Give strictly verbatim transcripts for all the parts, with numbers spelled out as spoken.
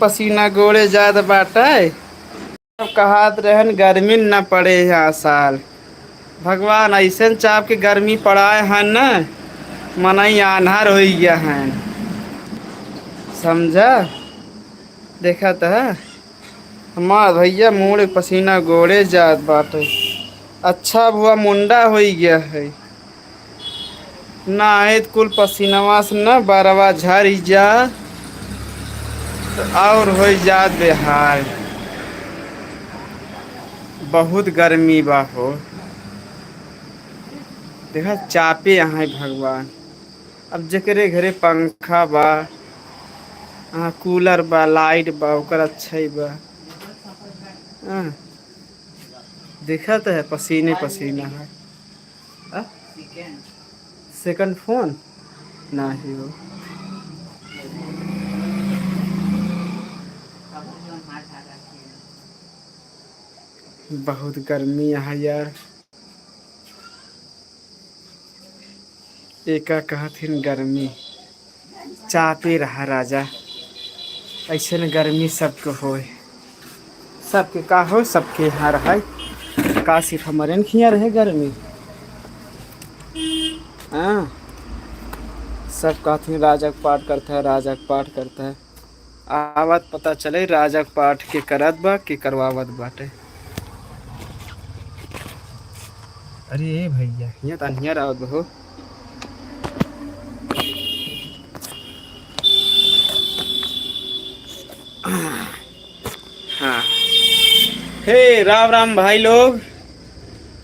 पसीना गोड़े जात बाटे। अब कहात रहन गर्मी न पड़े यहाँ साल। भगवान अइसन चाप के गर्मी पड़ाए हन न, मनई आन्हर होइ गया हन। समझा? देखत ह हमार भइया मूड़ पसीना गोड़े जात बाटे। अच्छा भुआ मुंडा होइ गया है। नाहीं त कुल पसीनवा से न बरवा झरि जा, त और होइ जात बेहाल। बहुत गर्मी बा हो। देखा, चापे यहाँ है भगवान। अब जेकरे घरे पंखा बा, हाँ, कूलर बा, लाइट बा, ओकर अच्छा ही बा। हाँ, देखा तो है, पसीने पसीना है। आ? Second phone? नाही हो। बहुत गर्मी है यार। एका कहत हिन गर्मी। चापे रहा राजा, अइसन गर्मी सबके होए। सबके का हो, सबके यहाँ रहै। का सिर्फ हमरे न खिया रहे गर्मी? हाँ, सब कहत हिन राजा के पाठ करता है, राजा के पाठ करता है। आवत पता चले राजा के पाठ के करत बा, के करवावत बाटे। अरे ए भइया, हियाँ त अन्हियार आवत बा हो। हाँ। हे, राम राम भाई लोग।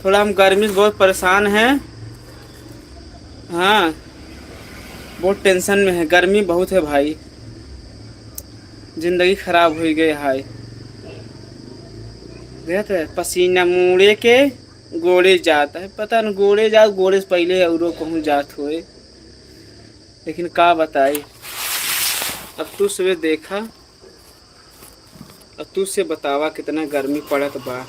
थोड़ा हम गर्मी से बहुत परेशान हैं। हाँ, बहुत टेंशन में है, गर्मी बहुत है भाई, जिंदगी खराब होइ गए है। देखत है, पसीना मूड़े के गोड़े जात है, पता न गोड़े जात, गोड़े से पहिले औरो कहूँ जात होए, लेकिन का बताई। अब तू सुबह देखा, अब तू से बतावा कितना गर्मी पड़त बा,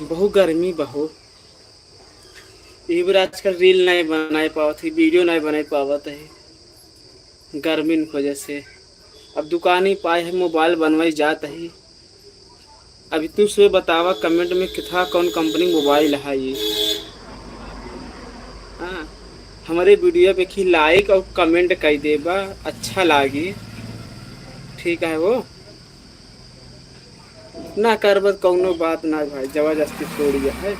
बहुत गर्मी बा हो। ई बेर आजकल रील नाहीं बनाए पावत है, वीडियो नाहीं बनाए पावत है गर्मी की वजह से। अब दुकानी पाए है, मोबाइल बनवाई जात है। अभी तू से बतावा कमेंट में किथा कौन कंपनी मोबाइल है ये। हाँ, हमरे वीडियो पे की लाइक और कमेंट कर देबा, अच्छा लागी। ठीक है वो। ना करबत कौनो बात ना भाई, जबरदस्ती थोड़ी है।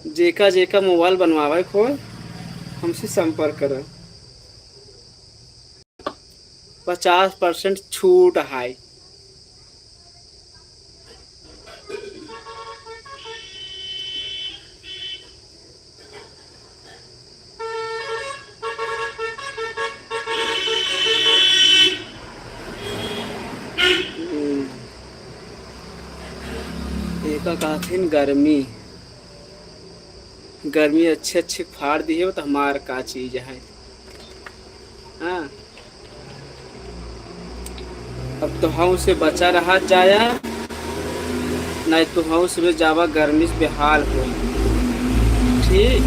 जेका जेका मोबाइल बनवावे खोए, हमसे संपर्क करें। पचास परसेंट छूट है। हम्म। एका कहथिन गर्मी, गर्मी अच्छे अच्छे फाड़ दिहे, तो हमार का चीज है। हाँ, अब तो हऊ से बचा रहा जाया, नहीं तो हऊ से जावा गर्मी से बेहाल हो। ठीक,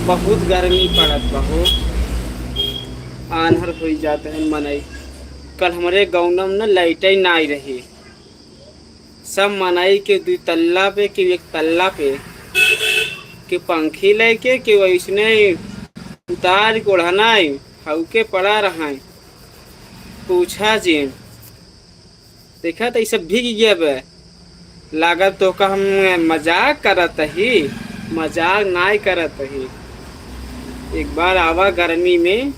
बहुत गर्मी पड़त बा हो, आन्हर होइ जात है मनई। कल हमरे गौनम न लाइट ही नाई रही, सब मनई के दुई तल्ला पे, के एक तल्ला पे, के पंखी लेके, के वैसने उतार के ओढ़ना है, हऊ के पड़ा रहा है। पूछा जिन, देखा तो ई सब भीग गया बे। लागत तो का हम मजाक करत ही, मजाक नाई करत ही। एक बार आवा गर्मी में,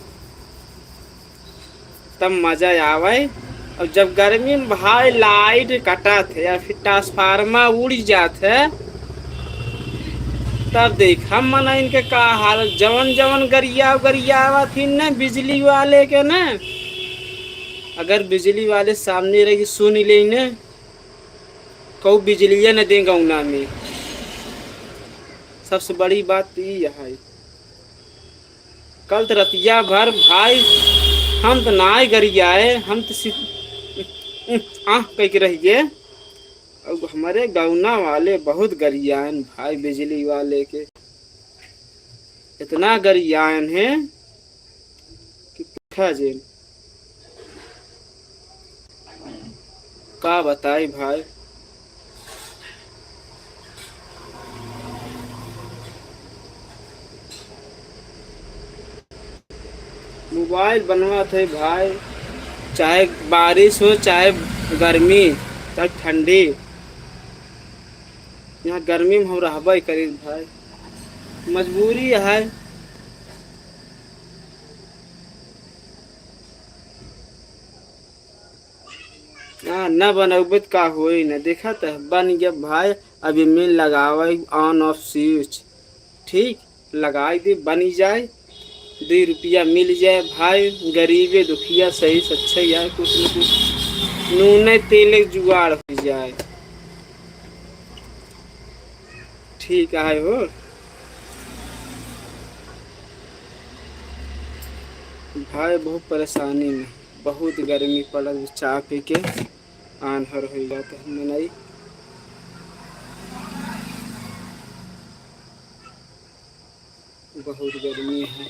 तब मजा आवे। और जब गर्मी में भाई लाइट कटत है या फिर ट्रांसफार्मर उड़ जात है, तब देख हम मनइन के का हाल। जवन जवन गरिया गरियावत ही न बिजली वाले के न, अगर बिजली वाले सामने रही सुन ले न, कहू बिजलिया न दे गौना में। सबसे बड़ी बात तो ई है। कल त रतिया भर भाई हम तो नाय गरियाए, हम तो सिर्फ आह कह के रह गए। अब हमारे गौना वाले बहुत गरियाएन भाई, बिजली वाले के इतना गरियाएन है कि पूछा जेन। का बताई भाई। मोबाइल बनवा थे भाई, चाहे बारिश हो, चाहे गर्मी, चाहे ठंडी, यहाँ गर्मी में हम रहबे करी भाई, मजबूरी है। हाँ, न बनौबे त का होई न, देखा त बन गया भाई। अभी मिल लगावे on off switch, ठीक, लगाई दे, बनी जाए, दुई रुपया मिल जाए भाई। गरीबे दुखिया सही से अच्छे यार, कुछ न कुछ नूने तेले जुगाड़ हो जाए। ठीक है हो भाई, बहुत परेशानी में, बहुत गर्मी पड़ल, चाह पी के आन्हर हो जात है मनई। बहुत गर्मी है,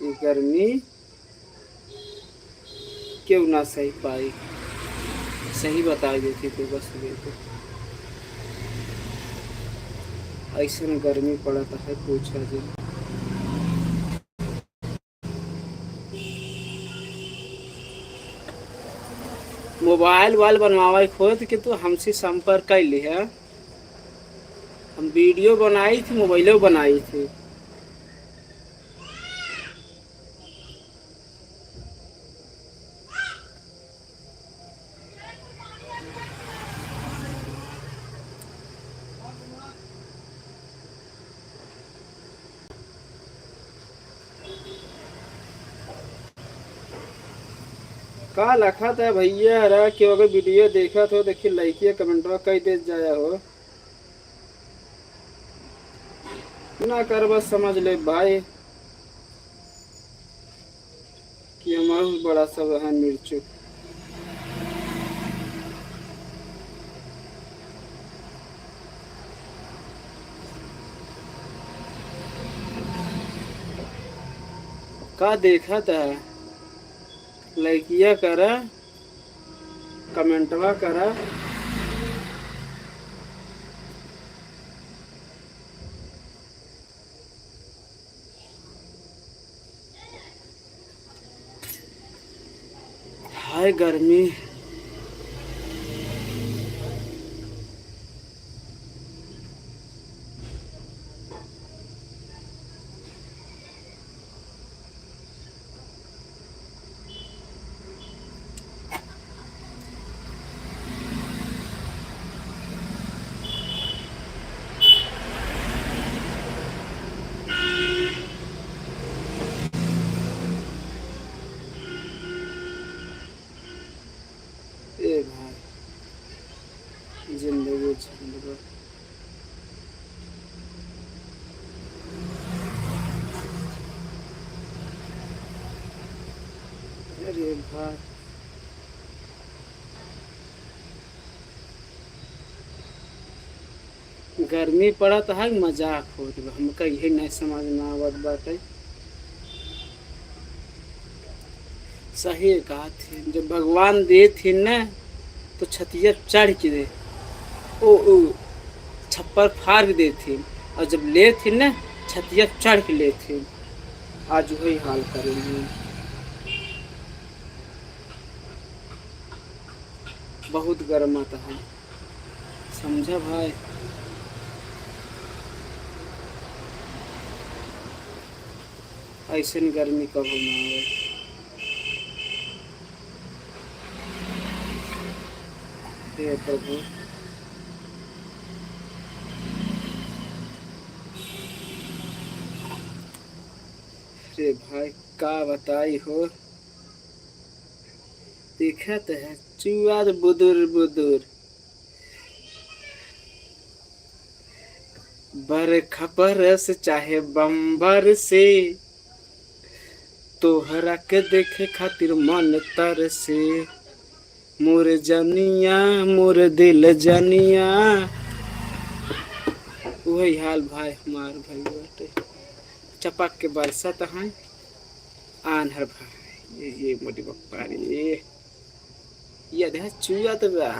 ये गर्मी क्यों ना सही पाई, सही बता देती तो बस। देखो ऐसन गर्मी पड़त है, पूछा जी। मोबाइल वाल बनवावे खोद के तो हमसे संपर्क कर लिहे। हम वीडियो बनाई थी, मोबाइलो बनाई थी। का लखत है भैया रा, केहू अगर वीडियो देखत हो, देखी लइकिया कमेंटवा कई देत जाया हो। ना करबा समझ ले भाई कि हम बड़ा सब है मिर्चू। का देखत है? लइकिया करा, कमेंटवा करा। हाय गर्मी। ए भाई, जिंदगी झंड बा। अरे भाई, गर्मी पड़त है, मजाक होत बा। हमका इहे नहीं समझ में आवत बाटे। सही कहत ही, जब भगवान देत ही न, तो छतिया चढ़ के दे, ओ, ओ, छप्पर फाड़ के देत ही, और जब लेत ही न, छतिया चढ़ के लेत ही। आज वही हाल करेंगे। बहुत गरमात है, समझा भाई? ऐसन गर्मी कबो ना आवे। हे प्रभु, रे भाई, का बताई हो, देखत है चुआर बुदुर बुदुर। बरखा बरस चाहे बम्बर से, तोहरा के देखे खातिर मन तरसे। मोर जनिया, मोर दिल जनिया। उहइ हाल भाई हमार भाई बाटे। चपक के बरसत हैं आन्हर भाई। ये, ये मोटी बप्पा रे। ये देख चुआ तो बा।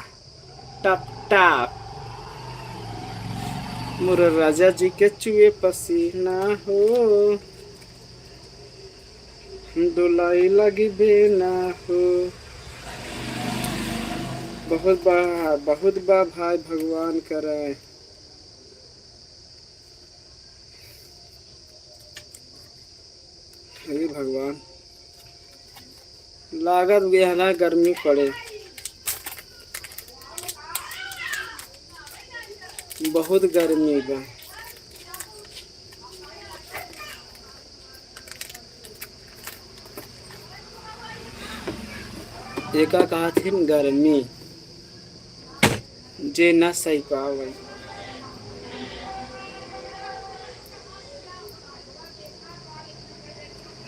टप टप। मोर राजा जी के चुए पसीना हो। दुलाई लगी बेना हो। बहुत बा, बहुत बा भाई, भगवान करे। हे भगवान, लागत गया ना गर्मी पड़े, बहुत गर्मी बा। एका कहत हिन गर्मी, जे ना सही पावे।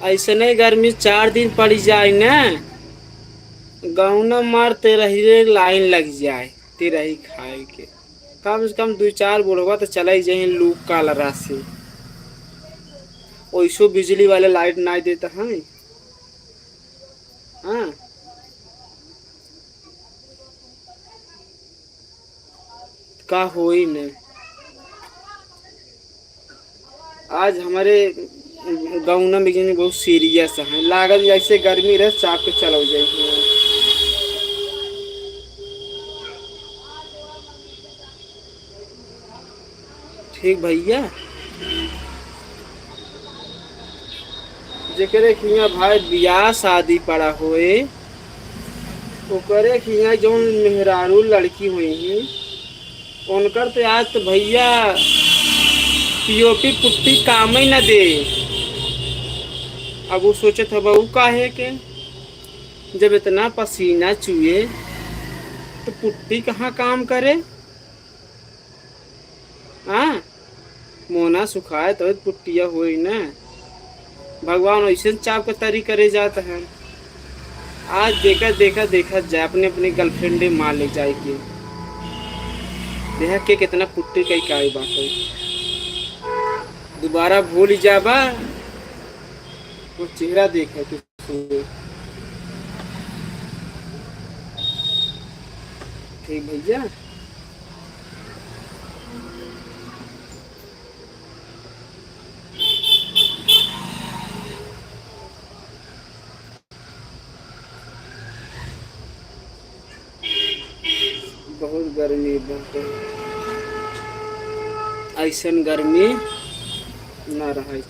ऐसे नहीं गर्मी चार दिन पड़ जाए ना, गौना मार तेरही रे लाइन लग जाए, तेरही खाए के। कम से कम दो चार बुढ़वा तो चले जाए लू कालरा से। ओइसो बिजली वाले लाइट ना देता है। हाँ, का होई न। आज हमारे गौना में जने बहुत सीरियस है, लागत जैसे गर्मी रहे, चाप के चलो जाए। ठीक भैया, जेकरे हियाँ भाई बियाह शादी पड़ा होए, ओकरे हियाँ जौन मेहरारू लड़की होइहीं, उनकर तो आज तो भैया पीओपी पुट्टी काम ही न दे। अब उ सोचत होबा, उ काहे के, जब इतना पसीना चुए तो पुट्टी कहाँ काम करे? हाँ, मोना सुखाए तो पुट्टिया होई ना। भगवान ऐसे चाप के तरी करे जात है। आज देखा, देखा, देखा जाए, अपने, अपने girlfriend मार ले जाए के। देखा के कितना पुट्टी कई काई बात है। दोबारा भूल जाबा, वो चेहरा देखे के। ठीक भैया। बहुत गर्मी बाटे, ऐसन गर्मी ना रहे।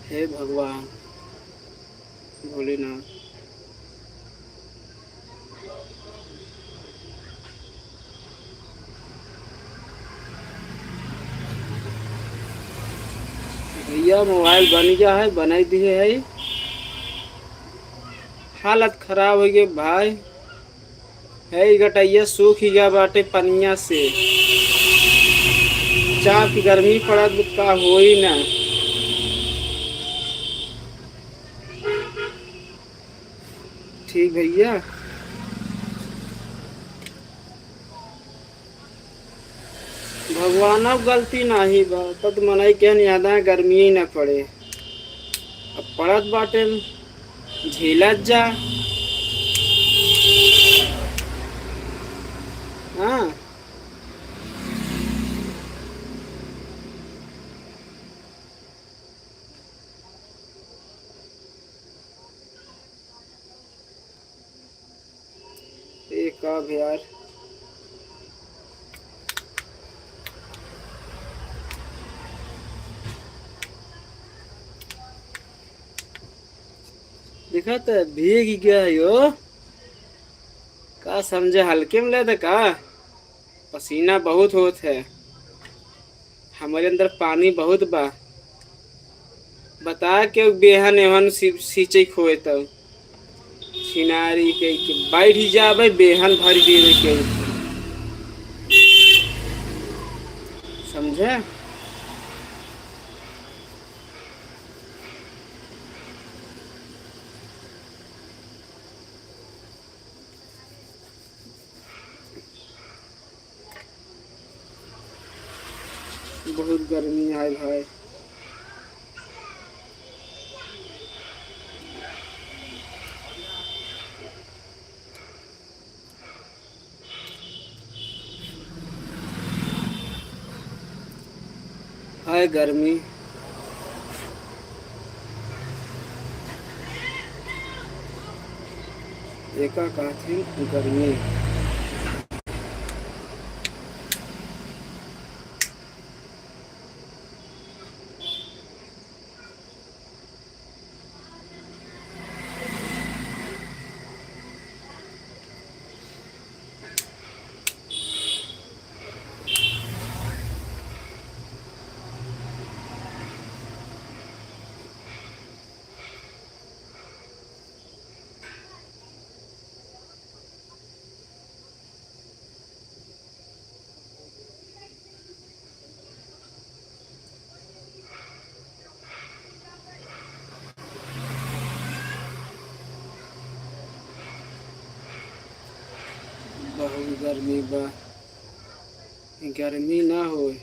हे भगवान भोलेनाथ। भैया मोबाइल बन गया है, बनाई दिए है। हालत खराब होइ गए भाई। है ई गटैया सूख गया बाटे पनिया से। चाप की गर्मी पड़त बा, का होई ना। ठीक भैया। भगवान अब गलती नाही बा, तब तो मनई के नियादा गर्मी ही ना पड़े। अब पड़त बाटे, झेलत जा। हाँ। एक अब यार। देखा तो भीग गया है यो। का समझे, हल्के में लेता का? पसीना बहुत होत है, हमरे अंदर पानी बहुत बा। बता के बेहन एहन सि-, सींचे खोए तब। छिनारी के, के बैठ ही जाबे, बेहन भर देवे के। समझे? बहुत गर्मी है भाई। हाय गर्मी, एका कहथिन गर्मी। बहुत गर्मी बा। गर्मी ना होए,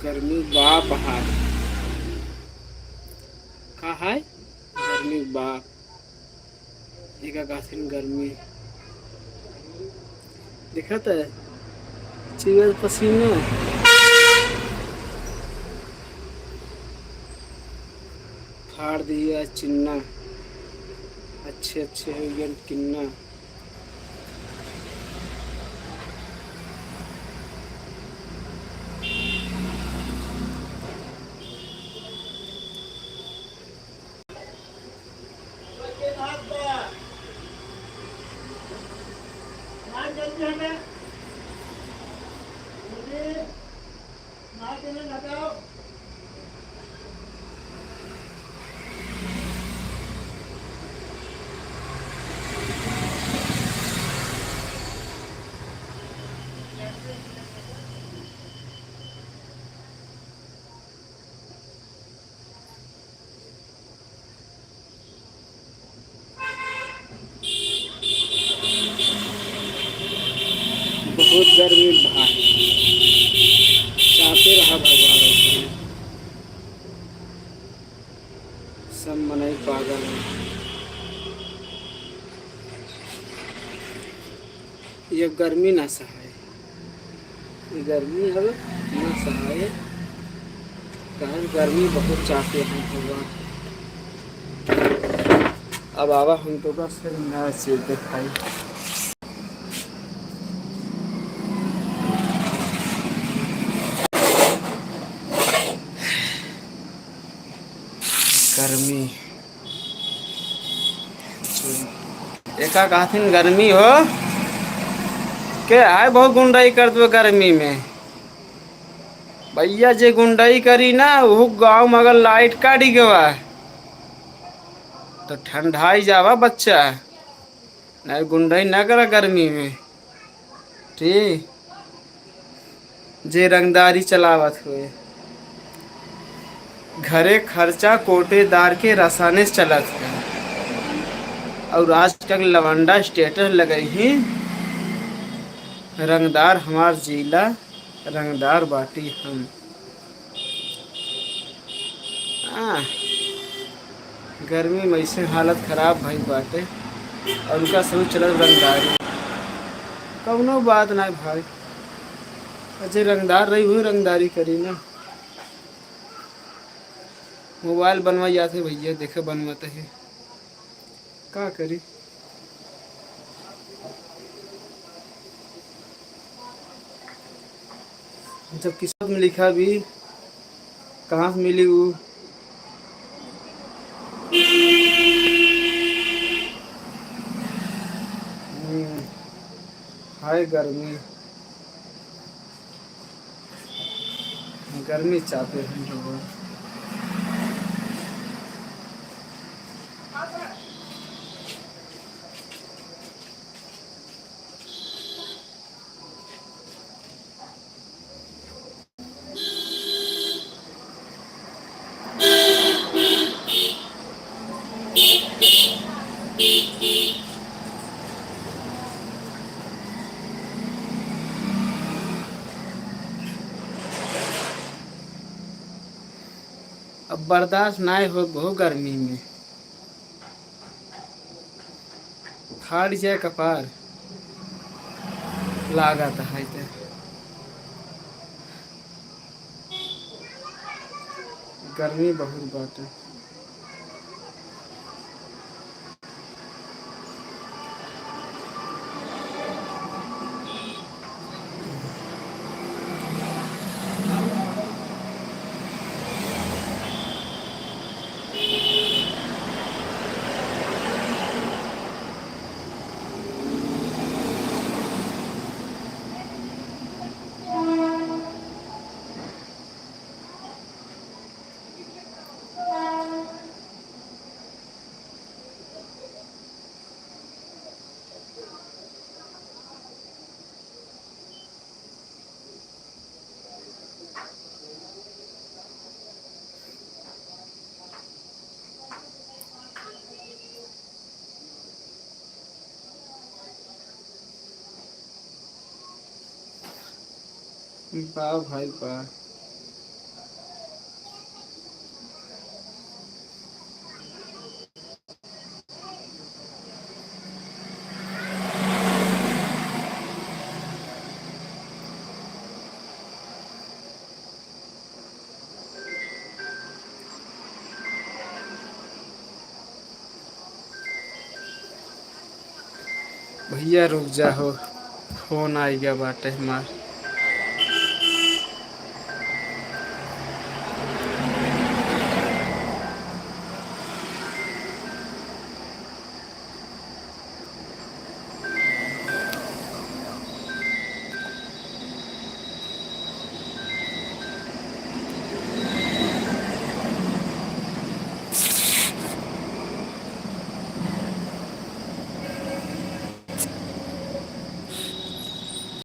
गर्मी बाप है। का है? गर्मी बाप। एका कहथिन गर्मी। देखत है? चुअत पसीना। फाड़ दिया चिन्ना। अच्छे अच्छे हो गए किन्ना। बहुत गर्मी भाई, चापे रहा भगवान ऐसे। सब मनई पागल है। ये गर्मी ना सहाय, ये गर्मी अब ना सहाय, काहे गर्मी बहुत चाहते हैं भगवान। अब आवा हम तो बस फिर नया चीज दिखाई। गर्मी। एका कहथिन गर्मी हो के आए बहुत गुंडई कर दो गर्मी में। भैया जे गुंडई करी ना, वो गाँव में अगर लाइट काटी गवा तो ठंडाई जावा बच्चा। नहीं गुंडई ना करा गर्मी में। ठीक, जे रंगदारी चलावत हुए, घरे खर्चा कोटेदार के रसाने से चलत है। और आजकल लवंडा स्टेटस लगई ही, रंगदार हमार जिला, रंगदार बाटी हम। आ, गर्मी में ऐसे हालत खराब भइल बाटे और उनका सब चलत रंगदारी। कौनो बात ना भाई, जे रंगदार रही वही रंगदारी करी ना। मोबाइल बनवा जाते भैया, देखे बनवाते हैं। का करी? जब किस्मत में लिखा भी, कहाँ से मिली ऊ? हम्म, हाय गर्मी। गर्मी चापे हैं लोगों। अब बर्दाश्त नाय हो बहु गर्मी में। फाड़ जाए कपार, लागत है ते। गर्मी बहुत बाटे। बा भाई बा। भैया रुक जा हो, फोन आइगा बाटे हमार।